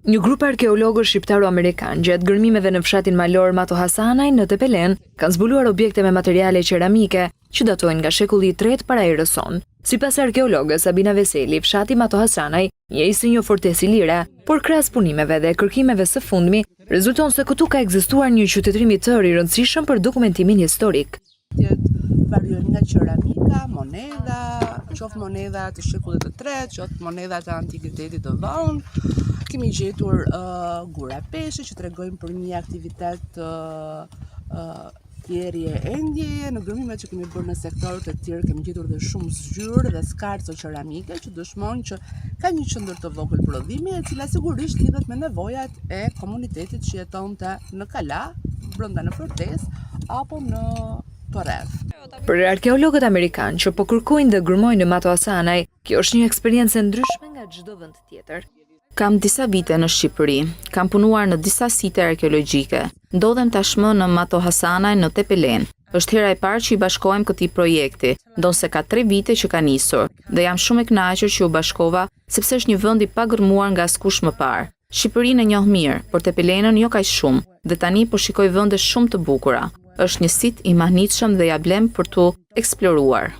Një grup arkeologësh shqiptaro-amerikanë gjatë gërmimeve në fshatin malor Matohasanaj në Tepelenë kanë zbuluar objekte me materiale qeramike që datojnë nga shekulli i tretë para erës sonë. Sipas arkeologes Sabina Veseli, fshati Matohasanaj njihej si një fortesë ilire, por krahas punimeve dhe kërkimeve së fundmi, rezulton se këtu ka ekzistuar një qytetërim i tërë i rëndësishëm për dokumentimin historik. Variojnë nga qeramika, monedha, qoftë monedha të shekullit të tretë, qoftë monedha të antikitetit të vonë. Kemi gjetur uh, gura peshe që tregojnë për një aktivitet uh, uh, tjerrje endjeje. Në gërmimet që kemi bërë në sektorë të tjerë kemi gjetur dhe shumë zgjyrë dhe skarco qeramike që dëshmon që ka një qendër të vogël prodhimi e cila sigurisht lidhet me nevojat e komunitetit që jetonte në kala, brenda në fortesë apo në përreth. Për arkeologët amerikanë që po kërkojnë dhe gërmojnë në Matohasanaj, kjo është një eksperiencë e ndryshme nga çdo vend tjetër. Kam disa vite në Shqipëri. Kam punuar në disa site arkeologjike. Ndodhem tashmë në Matohasanaj në Tepelenë. Është hera e parë që i bashkohem këtij projekti, ndonëse ka tre vite që ka nisur, dhe jam shumë e kënaqur që u bashkova, sepse është një vend i pagërmuar nga askush më parë. Shqipërinë e njoh mirë, por Tepelenën jo kaq shumë, dhe tani po shikoj vende shumë të bukura. Është një sit i mahnitshëm dhe ia vlen për t'u eksploruar.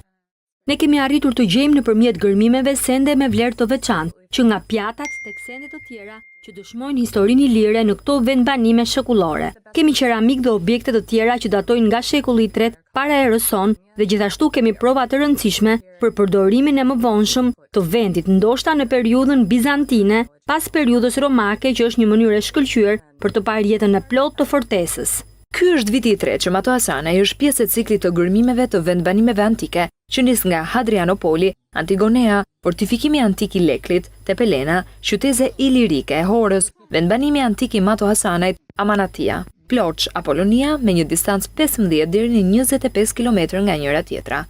Ne kemi arritur të gjejmë nëpërmjet gërmimeve sende me vlerë të veçantë, që nga pjatat tek sende të tjera që dëshmojnë historinë ilire në këto vendbanime shekullore. Kemi qeramikë dhe objekte të tjera që datojnë nga shekulli i tretë para erës sonë dhe gjithashtu kemi prova të rëndësishme për përdorimin e mëvonshëm të vendit, ndoshta në periudhën bizantine, pas periudhës romake që është një mënyrë e shkëlqyer për të parë jetën e plotë të fortesës. Ky është viti i tretë që Matohasanaj është pjesë e ciklit të gërmimeve të vendbanimeve antike, që nis nga Hadrianopoli, Antigonea, fortifikimi antik i Leklit, Tepelena, qyteze ilirike e Horës, vendbanimi antik i Matohasanajt, Amanatia, Ploç, Apolonia, me një distancë 15 deri në 25 kilometra nga njëra tjetra.